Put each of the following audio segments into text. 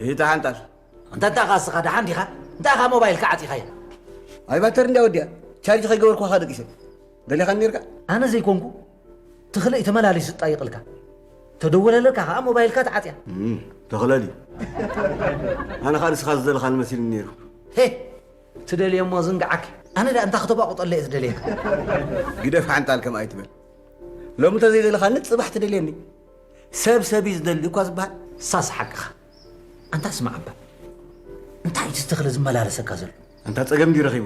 ይታ ሓንጣል። ኣንታ እንታይ ኻስኻ ደሓን ዲኻ? እንታይ ኻ ሞባይልካ ዓጺኻዮ? ኣይ ባተር እንድያ ወዲያ። ቻርጅ ከይገበርኩኻ ደቂሰ። ደሊኻኒ ነርካ? ኣነ ዘይኮንኩ ትኽልእ ተመላሊሱ ትጣይቕልካ። ተደወለለካ ኸዓ ሞባይልካ ተዓጽያ። እም፣ ተኽለሊ። ኣነ ኸዓ ንስኻ ዝደለኻኒ መሲልኒ ነይሩ። ሄ፣ ትደልዮ እሞ ዝንግዓኪ። ኣነ ደኣ እንታይ ክተባቑጠለ እየ ዝደልየካ? ግደፍ ሓንጣል ከምኣ ኣይትበል። ሎሚ እንተዘይደለኻኒ ጽባሕ ትደልየኒ። ሰብ ሰብ እዩ ዝደሊ እኳ ዝበሃል። ሳስ ሓቅኻ። ኣንታ ስማዕ እባ። እንታይ እዩ እቲ ተኽለ ዝመላለሰካ ዘሎ? ኣንታ ጸገም ድዩ ረኺቡ?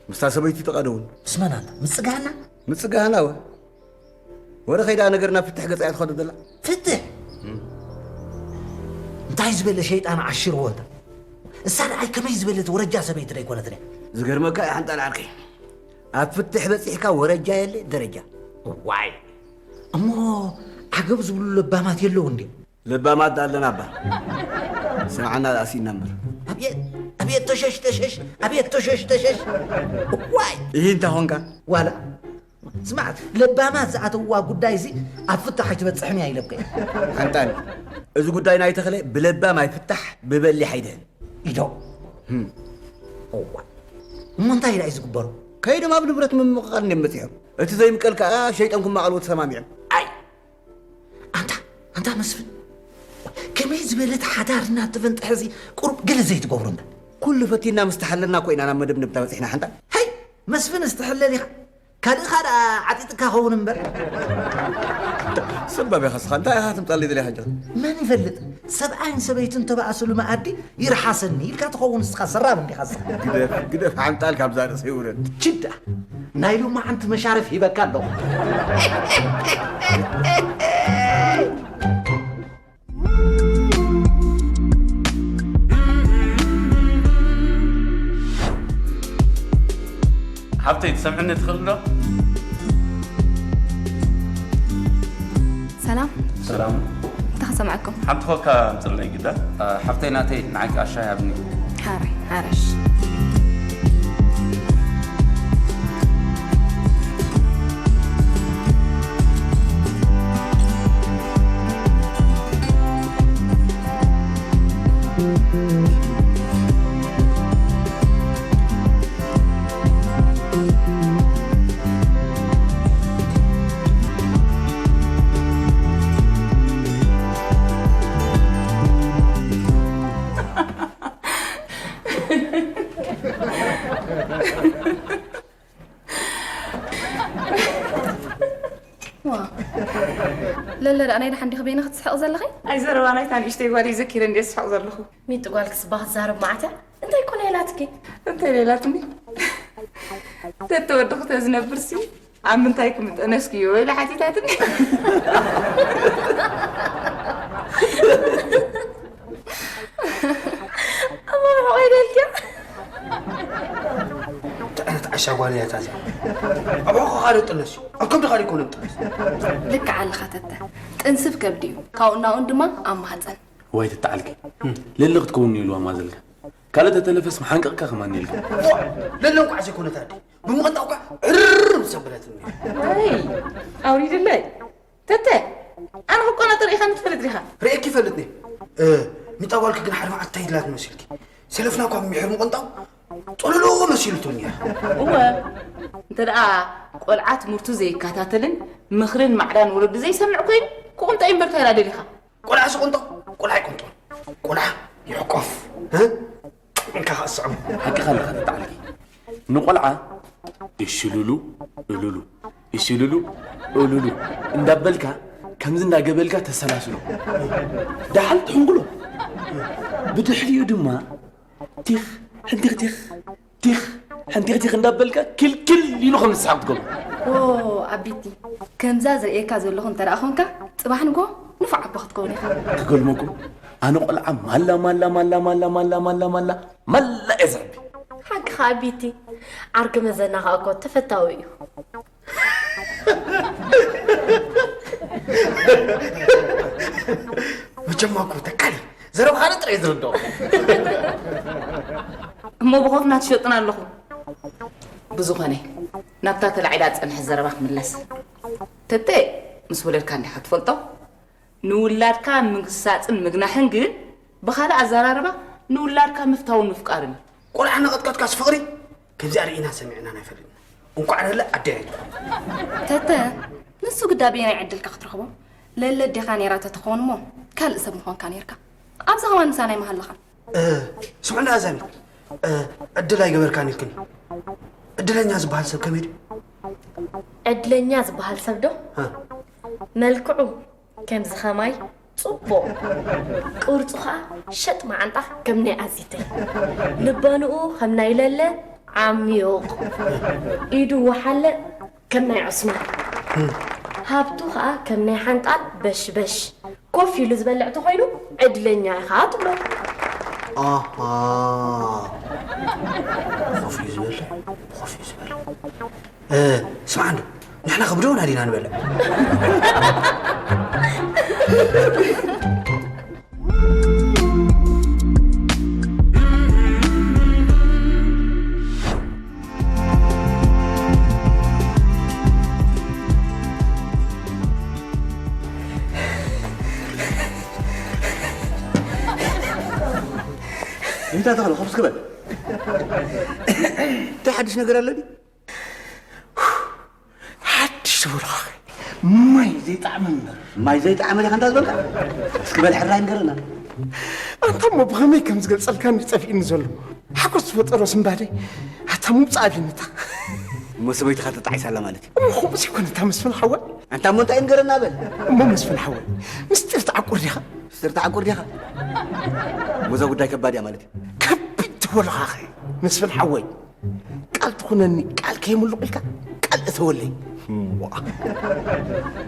ምስታ ሰበይቲ ተቓደውን። ምስ መን ኣንታ? ምስ ጽጋሃና? ምስ ጽጋሃና ወ? ወረ ከይዳ ነገር ናብ ፍትሕ ገጻ እያ ትኸዶ ዘላ። ፍትሕ? እንታይ ዝበለ ሸይጣን ዓሽርዎ እታ? እሳ ደኣይ ከመይ ዝበለት ወረጃ ሰበይቲ ዶ ኣይኮነትን እያ? ዝገርመካ እዩ ሓንጣል ዓርከይ። ኣብ ፍትሕ በጺሕካ ወረጃ የለ ደረጃ። ዋይ። እሞ ዓገብ ዝብሉ ለባማት የለውን ድዮም? ለባማት ደኣ ኣለና እባ። ስምዓና ደኣ ሲና እምበር። ኣቤት፣ ኣቤት ተሸሽ ተሸሽ፣ ኣቤት ተሸሽ ተሸሽ። ዋይ። ይህ እንታይ ኾንካ? ዋላ። ስማዕ፣ ለባማት ዝኣተውዋ ጉዳይ እዚ ኣብ ፍታሕ ኣይትበጽሕን እያ ኢለካ እየ። ሓንጣል፣ እዚ ጉዳይ ናይ ተኽለ ብለባም ኣይፍታሕ፣ ብበሊሕ ኣይድህን። ኢዶ። ህም። እዋ። እሞ እንታይ ኢላ እዩ ዝግበሩ? ከይዶም ኣብ ንብረት ምምቕቓል እንድዮም መጺኦም። እቲ ዘይምቀል ከኣ ሸይጦም ክማቐልዎ ተሰማሚዖም። ኣይ! ኣንታ፣ ኣንታ መስፍን፣ ከመይ ዝበለት ሓዳር እናተፈንጠሐ እዚ ቁሩብ ገለ ዘይትገብሩ እምበር? ኩሉ ፈቲና ምስ ተሓለልና እኮ ኢና ናብ መደብደብታ በጺሕና ሓንጣል። ሃይ! መስፍን ዝተሕለል ኢኻ። ካልእኻ ደኣ ዓጢጥካ ኸውን እምበር። ሰባብ ኢኻ ስኻ፣ እንታይ ኢኻ ትምጻለይ ደሊኻ ሕጂ? መን ይፈልጥ? ሰብኣይን ሰበይትን ተባእስሉ መኣዲ ይርሓሰኒ ኢልካ ትኸውን ንስኻ ሰራብ እንዲኻ ስኻ። ግደፍ፣ ግደፍ ሓንጣል ካብዛ ርእሰይ ውረድ። ችዳ፣ ናይ ሎማዓንቲ መሻርፍ ሂበካ ኣለኹ። ሓብተይ ትሰምዕኒ ትኽእል ዶ? ሰላም። ሰላም። እንታይ ክሰምዐኩም? ሓንቲ ኮካ ኣምፅእለይ ግዳ። ሓፍተይ ናተይ ንዓይ ከዓ ሻሂ ሃብኒ። ሓራይ ሓረሽ። ዋ፣ ለለ ደኣ ናይ ደሓን ዲኺ በይንኺ ትስሕቂ ዘለኺ? ኣይ ዘረባ ናይታ ንእሽተይ ጓል እዩ ዘኪረ እንድየ ዝስሕቕ ዘለኹ። ሚጡ ጓል ክስባ ክትዛረብ መዓት እያ። እንታይ ኮነ ኢላትኪ? እንታይ ኢላትኒ? ተተወድኺ ተዝነብርሲ ኣብ ምንታይ ክምጠነስክዮ ኢላ ሓቲታትኒ። ኣማ ርሑቕ ኣይደልክያ። እንታይ ዓይነት ዓሻ ጓል እያ እታ እዚኣ? ኣብ ሕቖኻ ዶ ጥነስ እዩ? ኣብ ከብድኻ ዶ ይኮነ ጥነስ? ልክዕ ኣለኻ ተተ። ጥንሲ ኣብ ከብዲ እዩ። ካብኡ እናኡን ድማ ኣብ ማህፀን። ዋይ ተተዓልኪ። ለሊ ክትከውን እዩ ኢልዋ ማዘልካ። ካልእ ተተለፈስ መሓንቀቕካ ከማን ኢልካ። ዋ፣ ለለ እንኳዕ ዘይኮነት ኣደ። ብምቕንጣው እኳ ዕርር ምስ ኣበለትኒ። ኣይ፣ ኣውሪድለይ። ተተ፣ ኣነ ክቆናጠር ኢኻ ንትፈልጥ ዲኻ? ርእየኪ ይፈልጥኒ። እ፣ ሚጣ ጓልኪ ግን ሓደ መዓልቲ እንታይ ኢላትኒ መሲልኪ? ሰለፍና እኳ ምሒር ምቕንጣው ጦሎሎ መሲሉ ትውኛ። እወ፣ እንተ ደኣ ቆልዓ ትምህርቱ ዘይከታተልን ምኽርን ማዕዳን ወለዱ ዘይሰምዕ ኮይኑ፣ ክቑንጦ እዩ እምበር እንታይ ደኣ ደሊኻ? ቆልዓ ዝቑንጦ፣ ቆልዓ ይቁንጦ። ቆልዓ ይሕቆፍ። እ? እንካ ኸኣ ስዕሞ። ሓቅኻ ኣለኻ ተተዓልኪ። ንቆልዓ እሽሉሉ እሉሉ፣ እሽሉሉ እሉሉ እንዳበልካ፣ ከምዚ እንዳገበልካ ተሰላስሎ። ደሓን ትሕንጉሎ። ብድሕሪኡ ድማ ቲኽ፣ ሕንቲኽቲኽ፣ ቲኽ፣ ሕንቲኽቲኽ እንዳበልካ ክልክል ኢሉ ከም ዝስሓቕ ትገብሮ። ዎ፣ ኣቢቲ፣ ከምዛ ዝርእየካ ዘለኹ እንተ ደኣ ኾንካ፣ ጽባሕ ንግሆ ንፉዕ ኣቦ ክትከውን ኢኻ። ክገልመኩም፣ ኣነ ቆልዓ ማላ፣ ማላ፣ ማላ፣ ማላ፣ ማላ፣ ማላ፣ ማላ፣ ማላ እየ ዘዕቢ። ሓቅኻ ኣቢቲ፣ ዓርኪ መዘና ኸኣ እኮ ተፈታዊ እዩ። መቸማ እኮ ተካሊ ዘረባኻ ጥራይ ዝርድኦ። እሞ ብኾፍና ትሸጥና ኣለኹም። ብዝኾነ፣ ናብታ ተላዒላ ዝጸንሐት ዘረባ ክምለስ። ተተ፣ ምስ ወለድካ እንዲኻ ትፈልጦ? ንውላድካ ምግሳጽን ምግናሕን ግን፣ ብኻልእ ኣዘራርባ፣ ንውላድካ ምፍታውን ምፍቃርን እዩ። ቆልዓ እናቐጥቀጥካስ ፍቕሪ? ከምዚኣ ርኢናን ሰሚዕናን ኣይፈልጥን። እንቋዕ ለለ ኣደይ ኣይትኹን። ተተ፣ ንሱ ግዳ በየናይ ዕድልካ ክትረኽቦ? ለለ ኣዴኻ ነይራ ተትኸውን እሞ፣ ካልእ ሰብ ምኾንካ ነይርካ። ኣብዚ ከማን ምሳና ኣይምሃለኻን። እ፣ ስምዕና ኣዛሚ፣ እ፣ ዕድል ኣይገበርካን ኢልክኒ። ዕድለኛ ዝበሃል ሰብ ከመይ ድዩ? ዕድለኛ ዝበሃል ሰብ ዶ? ሃ። መልክዑ ከምዚ ኸማይ ጽቡቕ፣ ቅርጹ ኸኣ ሸጥ መዓንጣ ከም ናይ ኣዚተይ፣ ልባንኡ ከም ናይ ለለ ዓሚዩቕ፣ ኢዱ ወሓለ ከም ናይ ዑስማን፣ ሃብቱ ኸኣ ከም ናይ ሓንጣል በሽበሽ፣ ኮፍ ኢሉ ዝበልዕ ተኾይኑ ዕድለኛ ኢኻ ትብሎ። ኣሃ። ኮፍ ኢሉ ዝበልዕ፣ ኮፍ ኢሉ ዝበልዕ። እ፣ ስምዓ እንዶ፣ ንሕና ከብደውና ዲና ንበልዕ? እንታይ ተኽለ፣ ኮፍ እስኪ በል። እንታይ ሓድሽ ነገር ኣሎ ድዩ? ሓድሽ ትብሎ ኸ? ማይ ዘይጠዓመ እምበር። ማይ ዘይጠዓመ ዲኻ እንታ ዝበልካ? እስኪ በል ሕራይ ንገረና። ኣንታ እሞ ብኸመይ ከም ዝገልጸልካ እንዲ ጠፊእኒ ዘሎ። ሓጎስ ዝፈጠሮ ስንባደ። ኣታ ምውጻእ ኣብዩኒ እታ። እሞ ሰበይትኻ ተጣዒሳ ኣላ ማለት እዩ። እሞ ከምኡ ዘይኮነ እታ መስፍን ሓወይ። ኣንታ እሞ እንታይ ንገረና በል። እሞ መስፍን ሓወይ፣ ምስጢር ትዓቁር ዲኻ? ምስጢር ትዓቁር ዲኻ? እሞ እዛ ጉዳይ ከባድ እያ ማለት እዩ። ከቢድ ትበሎ ኸ መስፍን ሓወይ። ቃል ትኹነኒ፣ ቃል ከይምልቑ ኢልካ ቃል እተወለይ። እዋ።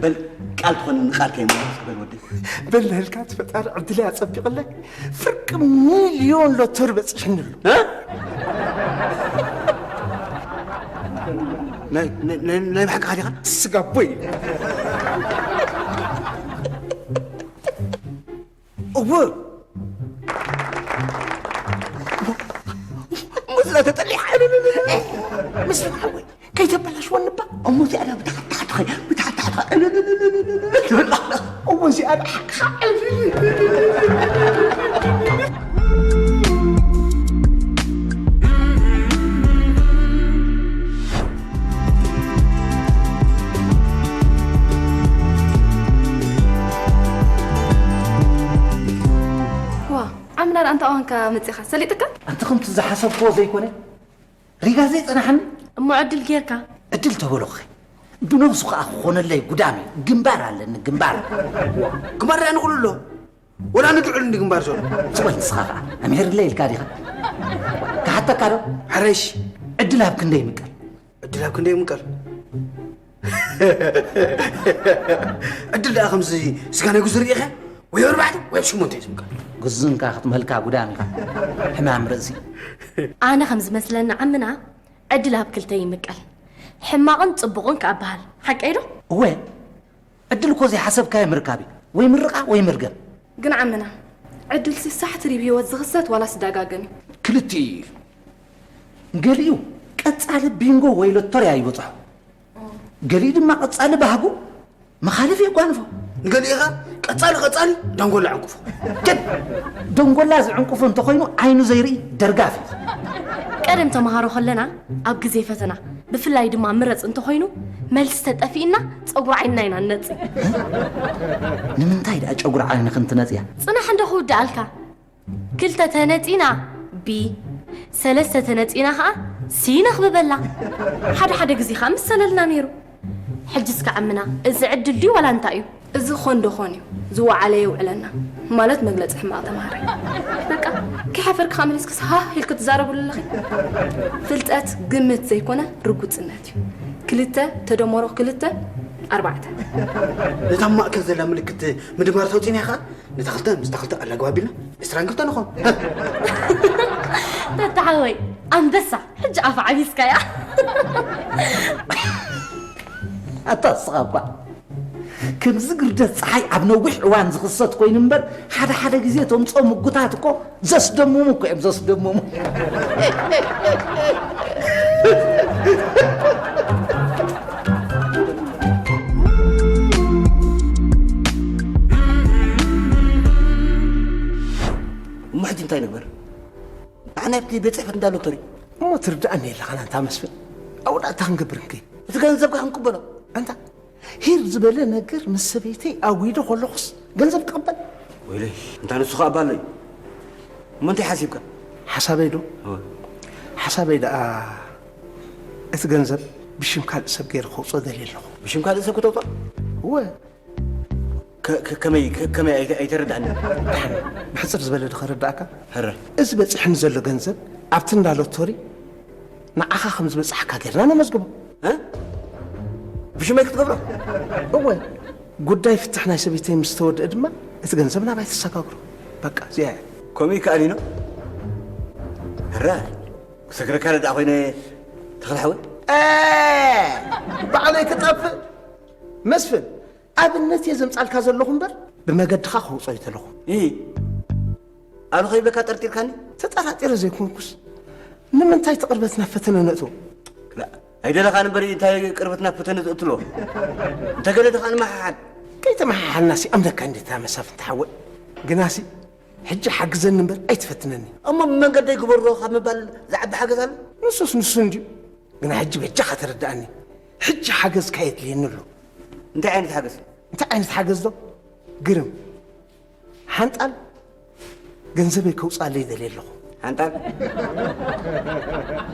በል ቃል ትኾነኒ ቃል ከይምልቑ በል ወደይ። በል ንህልካ እቲ ፈጣሪ ዕድለይ ኣጸቢቕለይ፣ ፍርቂ ሚልዮን ሎተሪ በጺሕኒ ኣሎ። እ? ናይ፣ ናይ፣ ናይ፣ ናይ ብሓቅኻ ዲኻ? ስጋቦይ። እወ። ምስላ ተጠሊዓ። ምስላ ሓወይ፣ ከይተበላሽወኒ እባ። እሞ እዚኣ ዳ ብታሕቲ ታሕቲ ኸይ፣ ብታሕቲ ታሕቲ ኸይ፣ እሞ እዚኣ ዳ ሓቅኻ። ዋ፣ ዓምና ደኣ እንታ እዋንካ መጺኻ ሰሊጥካ? ኣንቲ ከምቲ ዝሓሰብክዎ ዘይኮነ፣ ሪጋ ዘይጸናሓኒ። እሞ ዕድል ጌርካ? ዕድል ተበሎኸ? ብነብሱ ከኣ ክኾነለይ ጉዳም እዩ። ግንባር ኣለኒ፣ ግንባር። ግንባር ዳኣ ንቕሉ ኣሎ። ወላ ንድዑል እንዲ ግንባር ዘሎ። ጽወይ ንስኻ ከኣ፣ ኣምሄርለይ ኢልካ ዲኻ? ክሓተካ ዶ? ሕረሽ። ዕድል ኣብ ክንደይ ይምቀል? ዕድል ኣብ ክንደይ ይምቀል? ዕድል ደኣ ከምዚ ስጋ ናይ ጉዝ ርኢኻ? ወይ ኣብ ኣርባዕተ ወይ ኣብ ሸሞንተ እዩ ዝምቀል። ግዝንካ ክትመልካ ጉዳም ኢኻ። ሕማም ርእሲ። ኣነ ከም ዝመስለኒ ዓምና ዕድል ኣብ ክልተ ይምቀል። ሕማቕን ጽቡቕን ከኣ በሃል። ሓቀይ ዶ? እወ። ዕድል እኮ ዘይሓሰብካዮ ምርካብ እዩ። ወይ ምርቓ ወይ መርገም። ግን ዓምና፣ ዕድልሲ ሳሕ ትሪብ ህይወት ዝኽሰት ዋላስ ዝደጋገም እዩ? ክልቲኡ እዩ። ገሊኡ ቀጻሊ ቢንጎ ወይ ሎቶርያ ይበጽሖ። ገሊኡ ድማ ቀጻሊ ባህጉ መኻልፍ የጓንፎ። ንገሊኡ ኸኣ ቀጻሊ ቀጻሊ ደንጎላ ዕንቁፎ። ግን ደንጎላ ዝዕንቁፎ እንተኾይኑ ዓይኑ ዘይርኢ ደርጋፍ እዩ። ቀደም ተምሃሮ ከለና ኣብ ግዜ ፈተና ብፍላይ ድማ ምረጽ እንተኾይኑ መልሲ ተጠፊእና ጸጉሪ ዓይንና ኢና ንነጽ። ንምንታይ ደኣ ጨጉሪ ዓይንኺ እንትነጽያ? ጽናሕ እንዶ ክውድኣልካ። ክልተ ተነጺና ቢ፣ ሰለስተ ተነጺና ኸኣ ሲ ነኽብበላ። ሓደ ሓደ ግዜ ኸኣ ምሰለልና ነይሩ። ሕጂ እስከ ዓምና፣ እዚ ዕድል ድዩ ዋላ እንታይ እዩ? እዚ ኾን ዶ ኾን እዩ፣ ዝወዓለ የውዕለና። ማለት መግለጺ ሕማቕ ተምሃራይ። በቃ፣ ከይሓፈርኪ ኸኣ መሊስክስ ሃህ ኢልኪ ትዛረብሉ ኣለኺ። ፍልጠት ግምት ዘይኮነ ርጉጽነት እዩ። ክልተ ተደመሮ ክልተ፣ ኣርባዕተ። ነታ ኣብ ማእከል ዘላ ምልክት ምድማር ተውጺና ኢኻ? ነታ ክልተ ምስታ ክልተ ኣላግባቢልና ዕስራን ክልተ ንኾን። ተተሓወይ ኣንበሳ፣ ሕጂ ኣፍ ዓቢስካያ። ኣታ ንስኻ እኳ ከምዚ ግርደት ጸሓይ ኣብ ነዊሕ እዋን ዝኽሰት ኮይኑ እምበር፣ ሓደ ሓደ ግዜ ተምጽኦ ምጉታት እኮ ዘስደምሙ እኮ እዮም፣ ዘስደምሙ። እሞ ሕጂ እንታይ ንግበር? ንዓና ኣብቲ ቤት ጽሕፈት እንዳ ሎተሪ። እሞ ትርድኣኒ የለኻን ኣንታ መስፍን። ኣወዳእታ ክንገብር እንከይ? እቲ ገንዘብካ ክንቅበሎ። ኣንታ ሂር ዝበለ ነገር ምስ ሰበይተይ ኣዊደ ከለኹስ ገንዘብ ትቕበል? ወይለይ፣ እንታ ንሱ ኸኣ ባለይ። እሞ እንታይ ሓሲብካ? ሓሳበይ ዶ? እወ። ሓሳበይ ደኣ እቲ ገንዘብ ብሽም ካልእ ሰብ ገይረ ከውጽኦ ደልየ ኣለኹ። ብሽም ካልእ ሰብ ከተውጽኦ? እወ። ከ-፣ ከ-፣ ከመይ፣ ከ-፣ ከመይ ኣይተ-፣ ኣይተረድኣንን። ብሕጽር ዝበለ ዶ ከረድኣካ? ሕረ። እዚ በጺሕኒ ዘሎ ገንዘብ ኣብቲ እንዳ ሎቶሪ ንዓኻ ከም ዝበጽሓካ ጌርና ነመዝግቦ። እ? ብሽመይ ክትገብሮ? እወ። ጉዳይ ፍትሕ ናይ ሰበይተይ ምስ ተወድአ ድማ እቲ ገንዘብ ናባይ ተሰጋግሮ። በቃ፣ እዚኣ እያ። ከምኡ ይከኣል እዩ ነው? ሕረ። ክሰግረካ ደኣ ኮይነ ተኽለ ሓወይ? እ፣ ባዕለይ ክጠፍእ? መስፍን፣ ኣብነት እየ ዘምጻልካ ዘለኹ እምበር፣ ብመገድኻ ከውጽኦ ኣይተለኹ። እ፣ ኣነ ከይብለካ ጠርጢርካኒ? ተጠራጢረ ዘይኮንኩስ፣ ንምንታይ እቲ ቅርበት ናብ ፈተነ ነእትዎ? ክላእ፣ ኣይደለኻን እምበር እንታይ ቅርበት ናብ ፈተነ ዘእትሎ? እንተገለ ደኻ ንመሓሓል። ከይተመሓሓልናሲ ኣምለካ እንዴታ መሳፍንቲ ሓወይ። ግናሲ፣ ሕጂ ሓግዘኒ እምበር ኣይትፈትነኒ። እሞ ብመንገደይ ግበሮ ካብ ምባል ዝዓቢ ሓገዝ ኣሎ? ንሱስ ንሱ እንድዩ። ግና ሕጂ በጃኻ ተረድኣኒ። ሕጂ ሓገዝካ የድልየኒ ኣሎ። እንታይ ዓይነት ሓገዝ? እንታይ ዓይነት ሓገዝ ዶ? ግርም። ሓንጣል ገንዘበይ ከውፅኣለይ ይደልየ ኣለኹ። ሓንጣል?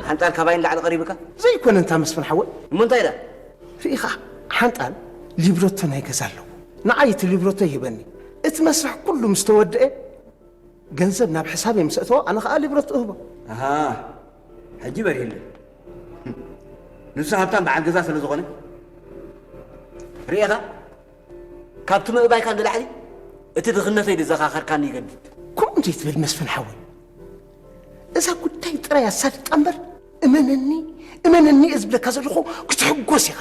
ሓንጣል ካባይ ንላዕሊ ቀሪብካ? ዘይኮነ እንታ መስፍን ሓወይ። እሞ እንታይ ደኣ? ርኢኻ፣ ሓንጣል ሊብረቶ ናይ ገዛ ኣለዎ። ንዓይ እቲ ሊብረቶ ይህበኒ። እቲ መስርሕ ኩሉ ምስ ተወድአ፣ ገንዘብ ናብ ሕሳበይ ምስ ኣእተዎ፣ ኣነ ኸኣ ሊብረቶ እህቦ። ኣሃ፣ ሕጂ በሪህለይ። ንሱ ሃብታም በዓል ገዛ ስለ ዝኾነ፣ ርኢኻ፣ ካብቲ ምእባይካ ንላዕሊ እቲ ድኽነተይ ዝዘኻኸርካኒ ይገድድ። ከምኡ እንተይትብል መስፍን ሓወይ፣ እዛ ጉዳይ ጥራይ ኣሳልጣ እምበር፣ እመነኒ፣ እመነኒ እየ ዝብለካ ዘለኹ፣ ክትሕጎስ ኢኻ።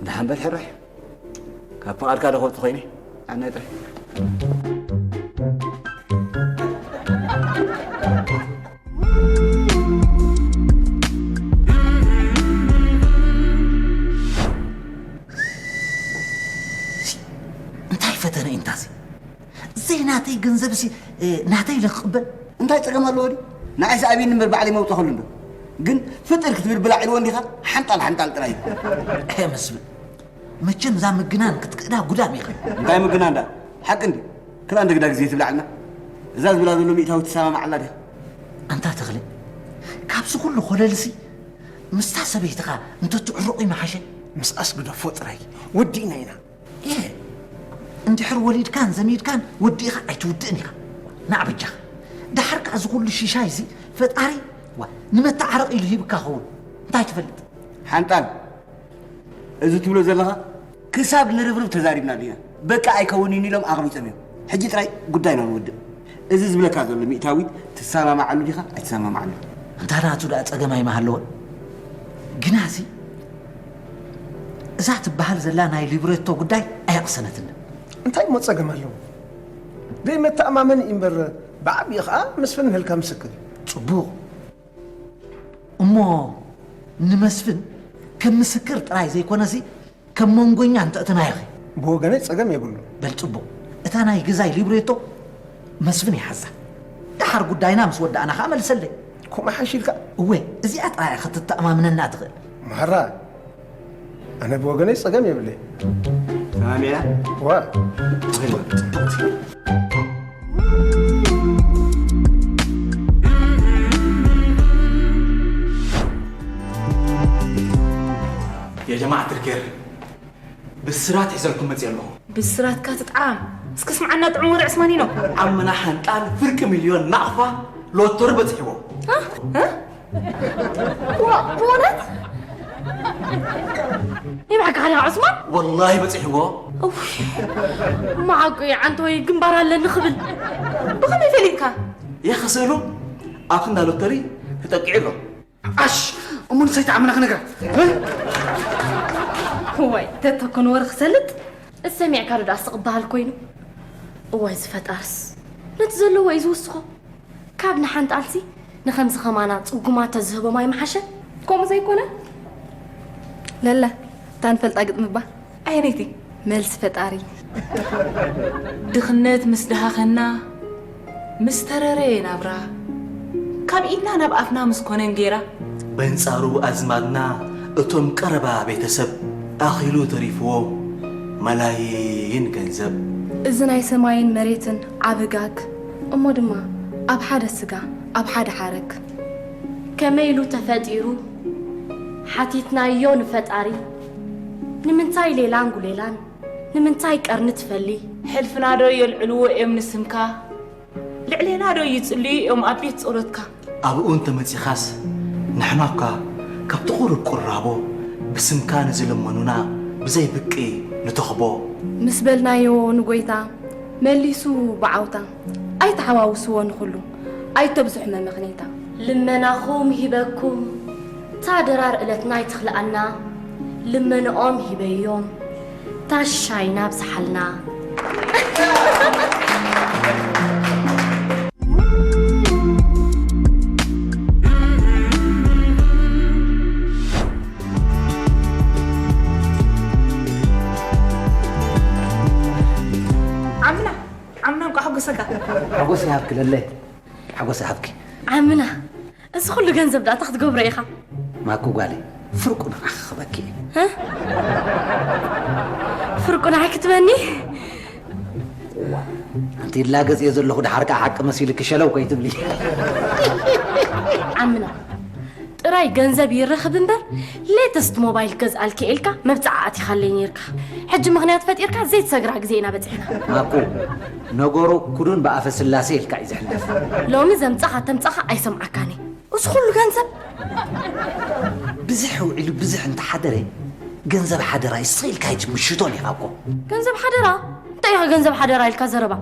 ደሓን በል ሕራይ፣ ካብ ፍቓድካ ዶ ከውጽእ ኮይነ? ኣነ ጥራይ። እንታይ ፈተነ እዩ እንታሲ? ዘይናተይ ገንዘብሲ፣ እ፣ ናተይ ኢለ ክቕበል? እንታይ ጸገም ኣለዎ ድዩ? ንዓይስ ኣብይኒ እምበር ባዕለይ መውጸኸሉ እንዶ። ግን ፍጥር ክትብል ብላዕ ኢልዎ እንዲኻ? ሓንጣል ሓንጣል ጥራይ እዩ። እሄ መስፍን፣ መቸም እዛ ምግናን ክትክእዳ ጉዳም ኢኻ። እንታይ ምግናን ደኣ? ሓቂ እንድዩ። ክላ እንደግዳ ግዜ ትብላዕልና። እዛ ዝብላ ዘሎ ሚእታዊት ትሰማማዓላ ዲኻ? ኣንታ ተኽለ፣ ካብዚ ኩሉ ኮለልሲ ምስታ ሰበይትኻ እንተትዕርቑ ይመሓሸ። ምስኣስ ግደፎ ጥራይ። ወዲእና ኢና። እየ፣ እንድሕር ወሊድካን ዘሚድካን ወዲእኻ ኣይትውድእን ኢኻ። ንዓ በጃኻ። ደሓር ከኣ እዚ ኩሉ ሽሻይ እዚ ፈጣሪ፣ ዋ፣ ንመተዓረቒ ኢሉ ሂብካ ኸውን። እንታይ ትፈልጥ? ሓንጣል፣ እዚ ትብሎ ዘለኻ ክሳብ ንርብርብ ተዛሪብናሉ ኢና። በቃ ኣይከውንን ኢሎም ኣቕቢጾም እዮም። ሕጂ ጥራይ ጉዳይና ንወድእ። እዚ ዝብለካ ዘሎ ሚእታዊት ትሰማማዓሉ ዲኻ ኣይትሰማማዓሉ? እንታ ናቱ ደኣ ጸገም ኣይምሃለዎን። ግናሲ እዛ ትበሃል ዘላ ናይ ሊብሬቶ ጉዳይ ኣየቕሰነትንን። እንታይ እሞ ጸገም ኣለዎ? ዘይመተኣማመኒ እዩ እምበር ብዓቢኡ ኸኣ መስፍን ንህልካ ምስክር እዩ። ጽቡቕ። እሞ ንመስፍን ከም ምስክር ጥራይ ዘይኮነሲ ከም መንጎኛ እንተእትናዮኺ። ብወገነይ ጸገም የብሉን። በል ጽቡቕ። እታ ናይ ገዛይ ሊብሬቶ መስፍን ይሓዛ። ደሓር ጉዳይና ምስ ወዳእና ኸኣ መልሰለይ። ከምኡ ሓይሽ ኢልካ? እወ፣ እዚኣ ጥራይ እያ ኸትተኣማምነና ትኽእል። ማራ፣ ኣነ ብወገነይ ጸገም የብለይ። ሰማሚያ? ዋ። የጀማዓት ልኬር ብስራት ሒዘልኩም መፅእ ኣለኹ። ብስራትካ ትጥዓም። እስኪ ስምዓና ጥዑም ወረ ዕስማኒኖ። ዓምና ሓንጣል ፍርቂ ሚልዮን ናቕፋ ሎተሪ በፂሕዎ። እ? እ? ዋ፣ ብእውነት? ይብዓካ ኸሊኻ ዑስማን? ወላሂ በፂሕዎ። እውይ፣ መዓቁ እዩ ዓንተወይ ግንባር ኣለኒ ክብል። ብኸመይ ፈሊጥካ? ይኸስእሉ ኣብቲ እንዳ ሎተሪ ተጠቂዑ ኣሎ። ኣሽ፣ እሞ ንሰይቲ ዓምና ክነግራ። እዋይ፣ ተተኮን ወረ ክሰልጥ። እሰሚዕካ ዶ ደኣ ስቕ በሃል ኮይኑ? እዋይ ዝፈጣርስ፣ ነቲ ዘለዎ እዩ ዝውስኾ። ካብ ንሓንጣልሲ ንኸምዚ ኸማና ጽጉማት ተዝህቦም ኣይምሓሸን? ከምኡ ዘይኮነ? ለለ፣ እታ ንፈልጣ ግጥሚ እባ። ኣየነይቲ? መልሲ ፈጣሪ። ድኽነት ምስ ደሃኸና፣ ምስ ተረረየ ናብራ፣ ካብ ኢድና ናብ ኣፍና ምስ ኮነ እንጌራ። በንጻሩ ኣዝማድና፣ እቶም ቀረባ ቤተሰብ፣ ኣኺሉ ተሪፍዎም መላይን ገንዘብ። እዚ ናይ ሰማይን መሬትን ዓቢ ጋግ፣ እሞ ድማ ኣብ ሓደ ስጋ፣ ኣብ ሓደ ሓረግ። ከመይ ኢሉ ተፈጢሩ? ሓቲትናዮ ንፈጣሪ። ንምንታይ ሌላን ጉሌላን? ንምንታይ ቀርኒ ትፈሊ? ሕልፍና ዶ የልዕልዎ እዮም ንስምካ? ልዕሌና ዶ ይጽልዩ እዮም ኣብ ቤት ጸሎትካ? ኣብኡ እንተመጺኻስ ንሕና እኳ ካብቲ ቁሩብ ቁራቦ ብስምካ ንዝልመኑና ብዘይ ብቂ ንተኽቦ። ምስ በልናዮ ንጎይታ መሊሱ ብዓውታ። ኣይተሓዋውስዎ ንኹሉ ኣይተብዝሑ መመኽኔታ። ልመናኹም ሂበኩም እታ ድራር እለትና ኣይትኽልኣና። ልመንኦም ሂበዮም ታሻይና ኣብዝሓልና። ዓምና ዓምና እንቋ ሓጎሰካ። ሓጎስ ይሃብኪ ለለ። ሓጎስ ይሃብኪ። ዓምና፣ እዚ ኩሉ ገንዘብ ደኣ እንታይ ክትገብሮ ኢኻ? ማኩ ጓለይ፣ ፍርቁ ንዓኺ ክበኪ እየ። እ? ፍርቁ ንዓይ ክትበኒ? ኣንቲ ይላገጽ እየ ዘለኹ፣ ደሓር ከኣ ሓቂ መሲልኪ ሸለው ከይትብሊ። ዓምና፣ ጥራይ ገንዘብ ይረኽብ እምበር፣ ሌተስት ሞባይል ክገዝኣልኪ ኢልካ መብጽዓ ኣቲኻለይ ነይርካ። ሕጂ ምኽንያት ፈጢርካ ዘይትሰግራ ግዜ ኢና በጺሕና። ማኩ፣ ነገሩ ኩዱን ብኣፈ ስላሴ ኢልካ እዩ ዝሕለፍ። ሎሚ ዘምጻኻ ተምጻኻ ኣይሰምዓካን እየ። እዚ ኩሉ ገንዘብ? ብዝሕ ውዒሉ ብዝሕ እንተሓደረ፣ ገንዘብ ሓደራ እዩ፣ ስቕ ኢልካ ሕጂ ምሽቶን ኢኻ እኮ። ገንዘብ ሓደራ? እንታይ ኢኻ ገንዘብ ሓደራ ኢልካ ዘረባ?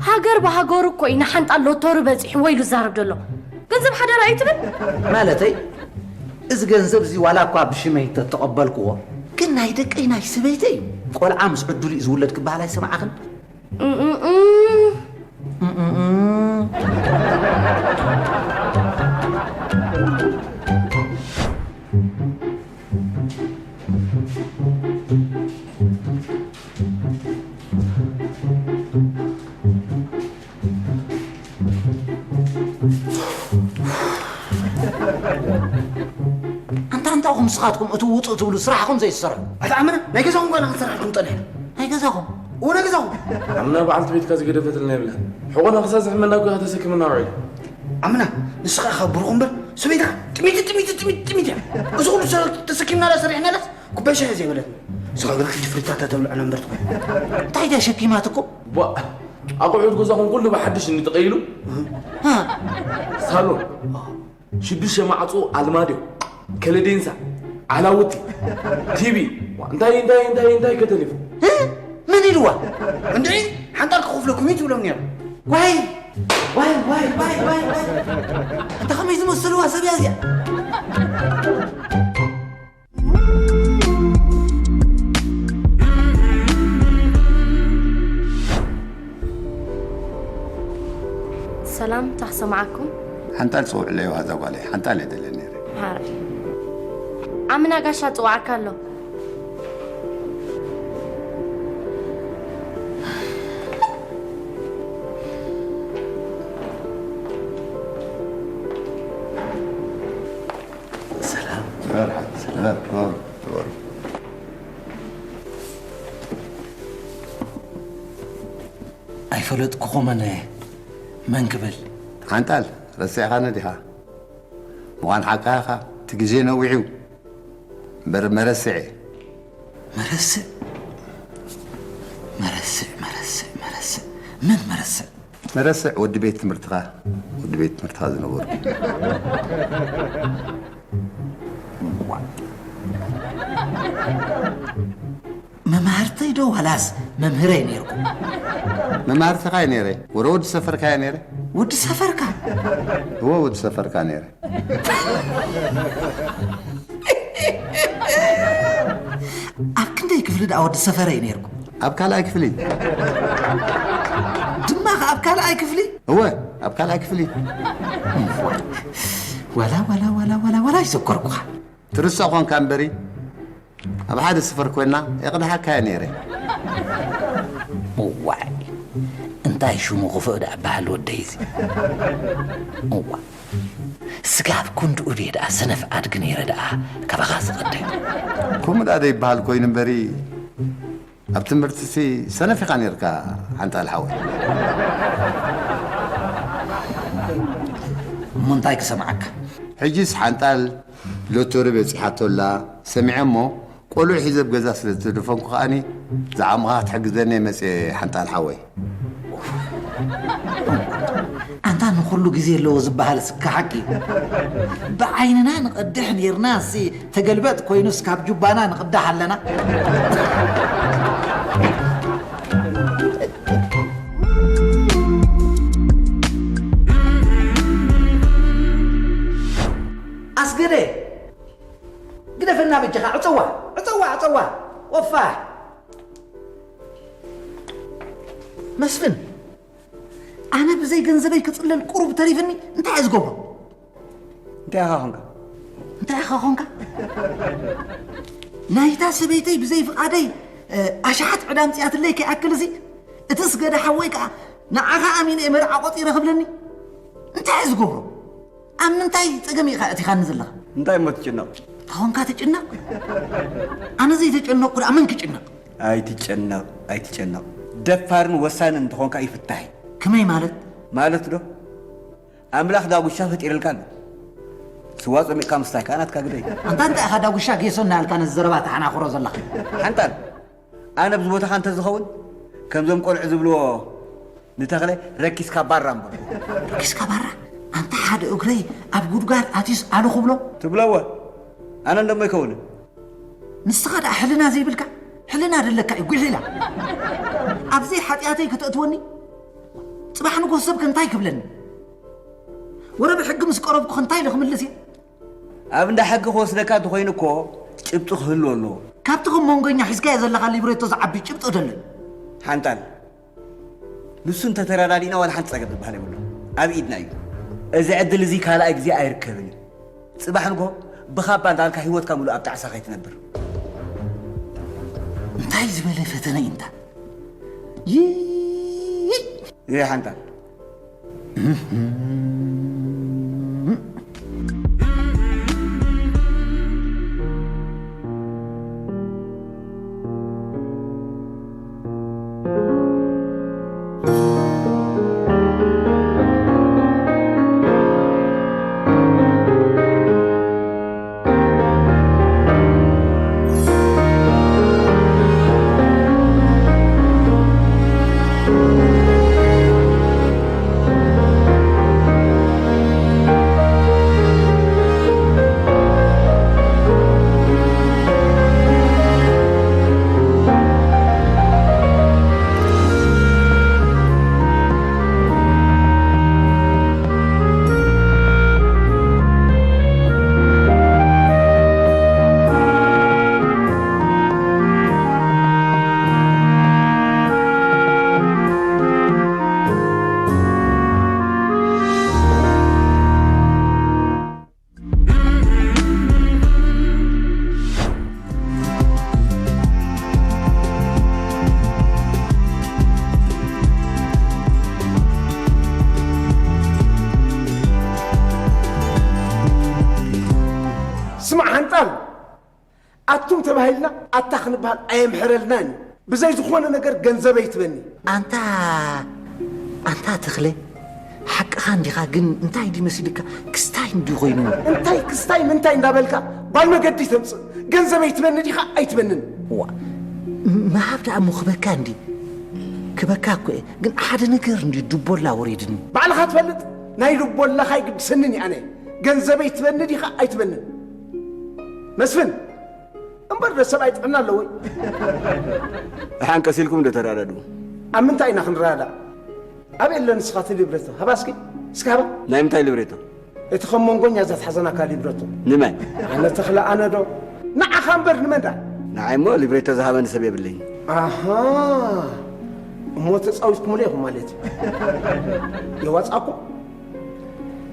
ሃገር ብሃገሩ እኮ እዩ ንሓንጣል ሎቶሪ በጺሕዎ ኢሉ ዝዛረብ ዘሎ። ገንዘብ ሓደራ እዩ ትብል? ማለተይ፣ እዚ ገንዘብ እዚ ዋላ እኳ ብሽመይ እንተተቐበልክዎ፣ ግን ናይ ደቀይ ናይ ሰበይተይ እዩ። ቆልዓ ምስ ዕድሉ እዩ ዝውለድ ክበሃል ኣይሰማዕኽን? እምእምእም። እምእምእም። ኣንታ፣ ኣንታ፣ ንስኻትኩም እቲ ውጹእ ትብሉ ስራሕኹም ዘይትሰርሑ። ኣታ ኣመና፣ ናይ ገዛኹም ጓና ክንሰርሓልኩም ጸኒሕና። ናይ ገዛኹም? እወ፣ ናይ ገዛኹም። ኣመና፣ በዓልቲ ቤትካ ዝገደፈትልና የብላን። ሕቖና ክሳብ ዝሕመና እኮ ኢኻ ተሰኪምና ውዒል። ኣምና፣ ንስኻ ኢኻ ብሩኽ እምበር፣ ሰበይትኻ ጥሚቲ፣ ጥሚቲ፣ ጥሚቲ፣ ጥሚቲ እያ። እዚ ኩሉ ሰ-፣ ተሰኪምናላ ሰሪሕናላስ፣ ኩባይ ሻሂ ዘይበለትና። ንስኻ ግን ሕጂ ፍሪታታ ተብልዐና እምበር ትኾን። እንታይ ድያ ሸኪማትኩም? ዋ፣ ኣቑሑት ገዛኹም ኩሉ ብሓድሽ እንዲ ተቐይሉ? ሃ? ሳሎን፣ ሽዱሽተ ማዕጾ ኣልማድዮ፣ ከለዴንሳ፣ ዓላውቲ፣ ቲቪ፣ ዋ፣ እንታይ፣ እንታይ፣ እንታይ፣ እንታይ ከተሊፉ? እ? መን ኢልዋ? እንድዒ፣ ሓንጣል ክኸፍለኩም እዩ ትብሎም ነይሩ። ዋይ፣ ዋይ፣ ዋይ፣ ዋይ፣ ዋይ፣ ዋይ። እንታ ከመይ ዝመሰልዋ ሰብ እያ እዚኣ? ሰላም፣ እንታይ ክሰምዓኩም? ሓንጣል ጽውዕለይ ዋዛ ጓለይ፣ ሓንጣል እየ ደልየ ነይረ። ሓራይ። ዓምና ጋሻ ጽዋዓካ ኣሎ። ሰላም። መርሓባ። ሰላም። ኦ፣ ተባረክ። ኣይፈለጥኩኹምን መን ክብል። ሓንጣል፣ ረሲዕኻኒ ዲኻ? ምዃን ሓቃ ኢኻ፣ እቲ ግዜ ነዊሑ። እምበር መረስዕ እየ። መረስዕ? መረስዕ፣ መረስዕ፣ መረስዕ። መን መረስዕ? መረስዕ ወዲ ቤት ትምህርትኻ፣ ወዲ ቤት ትምህርትኻ ዝነበሩ። መማህርተይ ዶ ዋላስ መምህረይ ነይርኩም? መማህርትኻ እየ ነይረ። ወረ ወዲ ሰፈርካ እየ ነይረ። ወዲ ሰፈርካ? እወ፣ ወዲ ሰፈርካ ነይረ። ኣብ ክንደይ ክፍሊ ደኣ ወዲ ሰፈረይ ነይርኩም? ኣብ ካልኣይ ክፍሊ። ድማ ኣብ ካልኣይ ክፍሊ? እወ፣ ኣብ ካልኣይ ክፍሊ። ዋላ፣ ዋላ፣ ዋላ፣ ዋላ፣ ዋላ ይዘከርኩኻ። ትርስዕ ኾንካ እምበሪ፣ ኣብ ሓደ ስፈር ኮይና የቕድሓካ እየ ነይረ። እዋይ፣ እንታይ ሽሙ ክፉእ ደኣ በሃል ወደይ እዚ። እዋ፣ ስጋብ ክንድኡ ድየ ደኣ ሰነፍ ኣድጊ ነይረ ደኣ ካባኻ ዝቐድሕ። ከምኡ ደኣ ዘይበሃል ኮይኑ እምበሪ፣ ኣብ ትምህርትሲ ሰነፍ ኢኻ ነይርካ ሓንጣል ሓወይ። እሞ እንታይ ክሰምዓካ? ሕጂስ ሓንጣል ሎቶሪ በጺሓቶ ኣላ ሰሚዐ እሞ፣ ቆልዑ ሒዘ ኣብ ገዛ ስለ ዝተደፈንኩ ከኣኒ፣ ዝዓቕምኻ ክትሕግዘኒ እየ መጽየ ሓንጣል ሓወይ። ኣንታ ንኹሉ ግዜ ኣለዎ ዝበሃል ስካ ሓቂ እዩ። ብዓይንና ንቐድሕ ኔርና ሲ ተገልበጥ ኮይኑስ ካብ ጁባና ንቕዳሕ ኣለና። ኣስገደ፣ ግደፈና በጃኻ፣ ዕጸዋ፣ ዕጸዋ፣ ዕጸዋ። ወፋሕ። መስፍን፣ ኣነ ብዘይ ገንዘበይ ክጽለል ቁሩብ ተሪፍኒ፣ እንታይ እየ ዝገብሮ? እንታይ ኢኻ ኾንካ? እንታይ ኢኻ ኾንካ? ናይታ ሰበይተይ ብዘይ ፍቓደይ፣ እ፣ ኣሽሓት ዕዳ ኣምጺኣትለይ ከይኣክል እዚ፣ እቲ ስገደ ሓወይ ከኣ ንዓኻ ኣሚነ እየ መርዓ ቆጺረ ክብለኒ? እንታይ እየ ዝገብሮ? ኣብ ምንታይ ጸገም ኢኻ ኣእቲኻኒ ዘለኻ? እንታይ እሞ ትጭነቕ? ተኾንካ ትጭነቕ? ኣነ ዘይተጨነቕኩ ደኣ መን ክጭነቕ? ኣይትጨነቕ፣ ኣይትጨነቕ። ደፋርን ወሳንን እንተኾንካ ይፍታሕ እዩ። ከመይ ማለት? ማለት ዶ? ኣምላኽ ዳጉሻ ፈጢርልካ ኣሎ። ስዋ ጸሚቕካ ምስታይ ከኣ ናትካ ግደ እዩ። ኣንታ እንታይ ኢኻ ዳጉሻ ጌሶ እናበልካ ነዚ ዘረባ ተሓናኽሮ ዘለኻ? ሓንጣል፣ ኣነ ኣብዚ ቦታኻ እንተዝኸውን፣ ከምዞም ቆልዑ ዝብልዎ ንተኽለ ረኪስካ ባራ እምበሎ። ረኪስካ ባራ? ኣንታ ሓደ እግረይ ኣብ ጉድጓድ ኣትዩስ ኣሉ ክብሎ? ትብሎ እወ። ኣነ እንደሞ ኣይከውንን። ንስኻ ደኣ ሕልና ዘይብልካ? ሕልና ደለካ እዩ፣ ጉሒላ። ኣብዚ ሓጢኣተይ ከተእትወኒ? ጽባሕ ንጎስ ሰብ ከ እንታይ ክብለኒ? ወረ ብሕጊ ምስ ቀረብኩ ከ እንታይ ኢለ ክምልስ እየ? ኣብ እንዳ ሕጊ ክወስደካ እንተኾይኑ እኮ ጭብጢ ክህሉ ኣለዎ። ካብቲ ከም መንጎኛ ሒዝካዮ ዘለኻ ሊብሬቶ ዝዓቢ ጭብጢ ደለኒ። ሓንጣል፣ ንሱ እንተተረዳዲእና ዋላ ሓንቲ ጸገም ዝበሃል የብሉ። ኣብ ኢድና እዩ። እዚ ዕድል እዚ ካልኣይ ግዜ ኣይርከብን እዩ። ጽባሕ ንግሆ ብኻባ እንዳበልካ ህይወትካ ሙሉእ ኣብ ጣዕሳ ከይትነብር። እንታይ ዝበለ ፈተነ እዩ እንታ? ይይ! ይይ ሓንጣል። ባሂልና ኣታ ክንበሃል ኣየምሕረልናን እዩ። ብዘይ ዝኾነ ነገር ገንዘበይ ትበኒ። ኣንታ ኣንታ ተኽለ፣ ሓቅኻ እንዲኻ፣ ግን እንታይ ድዩ መሲልካ? ክስታይ እንዲዩ ኮይኑ። እንታይ ክስታይ ምንታይ እንዳበልካ ባል መገዲ ተምጽእ? ገንዘበይ ትበኒ ዲኻ ኣይትበንን? ዋ፣ ምሃብ ደኣ እሞ ክበካ እንዲ። ክበካ እኮ እየ፣ ግን ሓደ ነገር እንዲ ዱቦላ ወሪድኒ። ባዕልኻ ትፈልጥ፣ ናይ ዱቦላኻ ኣይግድሰንን እየ ኣነ። ገንዘበይ ትበኒ ዲኻ ኣይትበንን? መስፍን፣ እምበር ዶ ሰብኣይ ጥዕና ኣለዎ? ደሓን ቀስ ኢልኩም ዶ ተረዳድኡ? ኣብ ምንታይ ኢና ክንረዳዳእ? ኣበይ ኣሎ ንስኻ እቲ ሊብሬቶ? ሃባ እስኪ፣ እስኪ ሃባ። ናይ ምንታይ ሊብሬቶ? እቲ ከም መንጎኛ ዘትሓዘናካ ሊብሬቶ። ንመን? ኣነ ተኽለ ኣነ ዶ? ንዓኻ እምበር ንመን ደኣ? ንዓይ እሞ ሊብሬቶ ዝሃበኒ ሰብ የብለይን። ኣሃ፣ እሞ ተጻዊትኩምሉ ኢኹም ማለት እዩ። የዋጻኩም?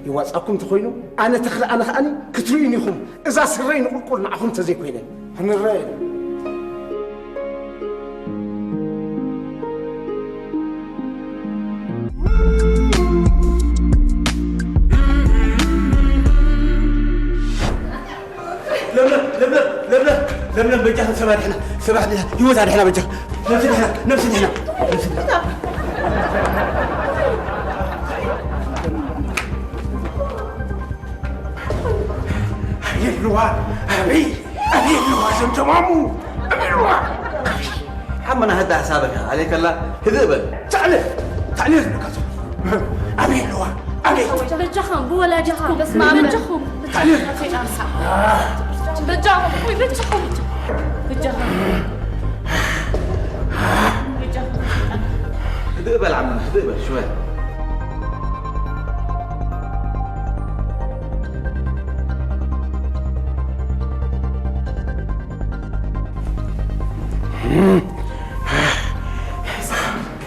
ይዋጻኩም እንተኾይኑ፣ ኣነ ተኽለ ኣነ ከኣኒ ክትርእዩኒ ኢኹም። እዛ ስረይ ንቁልቁል ንዓኹም እንተዘይኮይነ። ክንረኣየሉ። ለምለም፣ ለምለም፣ ለምለም፣ ለምለም፣ በጃ ሰብ ኣድሕና፣ ሰብ ኣድሕና፣ ህይወት ኣድሕና በጃ። ነብሲ ድሕና፣ ነብሲ ድሕና፣ ነብሲ ድሕና። የለዋ፣ ኣበይ፣ ኣበይ ኣለዋ ዘምዘማሙ? ኣበይ ኣለዋ? ሓመና ህዳ ሓሳብካ፣ ኣበይ ከላ? ህድእ በል። ታዕለ፣ ታዕለ ዝብለካ ዘሎ። ኣበይ ኣለዋ? ኣበይ? በጃኹም፣ ብወላዲኹም፣ በስመ ኣብ። በጃኹም። ታዕለ። በጃኹም፣ ወይ በጃኹም። በጃኹም። በጃኹም። ህድእ በል ዓመና፣ ህድእ በል፣ ሽወያ።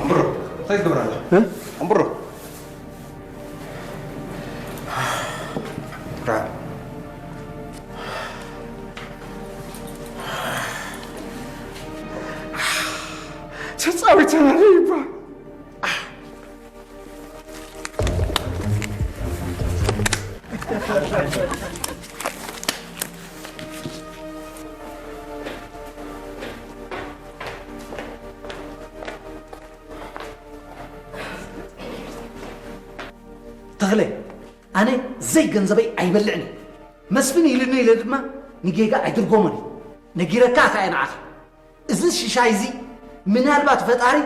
ኣምብሮ፣ እንታይ ትገብር ኣላ? እ? ኣምብሮ። ራ-፣ ተጻዊተናል ይባል። ተኽለ፣ ኣነ ዘይገንዘበይ ኣይበልዕን እየ። መስፍን ኢሉኒ ኢለ ድማ ንጌጋ ኣይድርጎሞን እየ። ነጊረካ ከኣ እየ ንዓኻ። እዚ ሽሻይ እዚ ምናልባት ፈጣሪ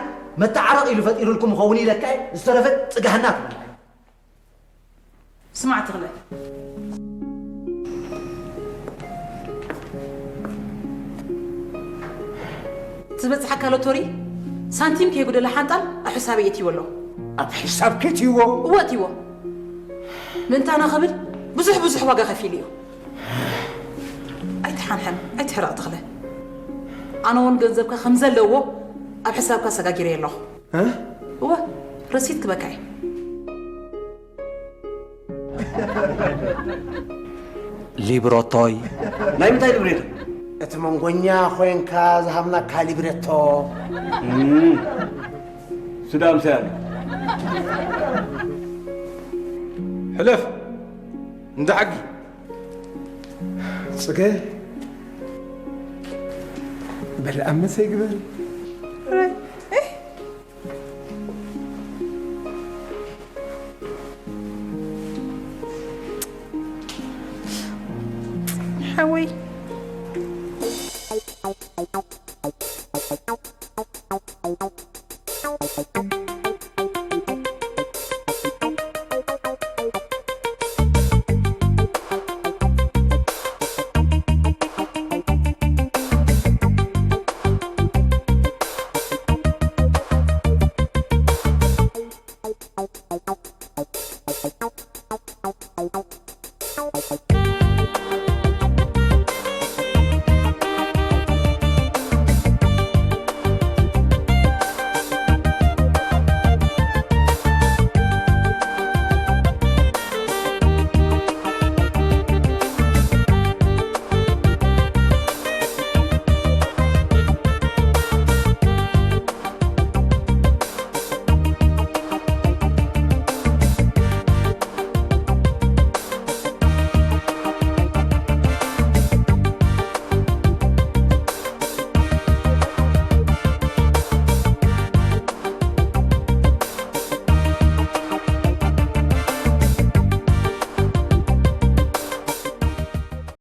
መተዓረቕ ኢሉ ፈጢሩልኩም ይኸውን ኢለካ እየ። ዝተረፈ ጽጋህና ትበልዕ። ስማዕ ተኽለ፣ ዝበጽሓካ ሎቶሪ ሳንቲም ከይጉደለ ሓንጣል ኣብ ሕሳበይ የእትይዎ ኣለኹ። ኣብ ሕሳብ ከእትይዎ? እወ፣ እትይዎ። ምእንታና ክብል ብዙሕ ብዙሕ ዋጋ ከፊሉ እዩ። ኣይትሓንሐን፣ ኣይትሕረቕ ተኽለ። ኣነ እውን ገንዘብካ ከም ዘለዎ ኣብ ሕሳብካ ሰጋጊረዮ ኣለኹ። እ? እወ፣ ረሲት ክበካ እየ። ሊብረቶይ። ናይ ምንታይ ሊብሬቶ? እቲ መንጎኛ ኮይንካ ዝሃብናካ ሊብሬቶ። እም። ሱዳን ሰያሚ። ሕለፍ። እንዳ ዓጊ። ጽገ። በል ኣመሰይ ግበር። ሓወይ፣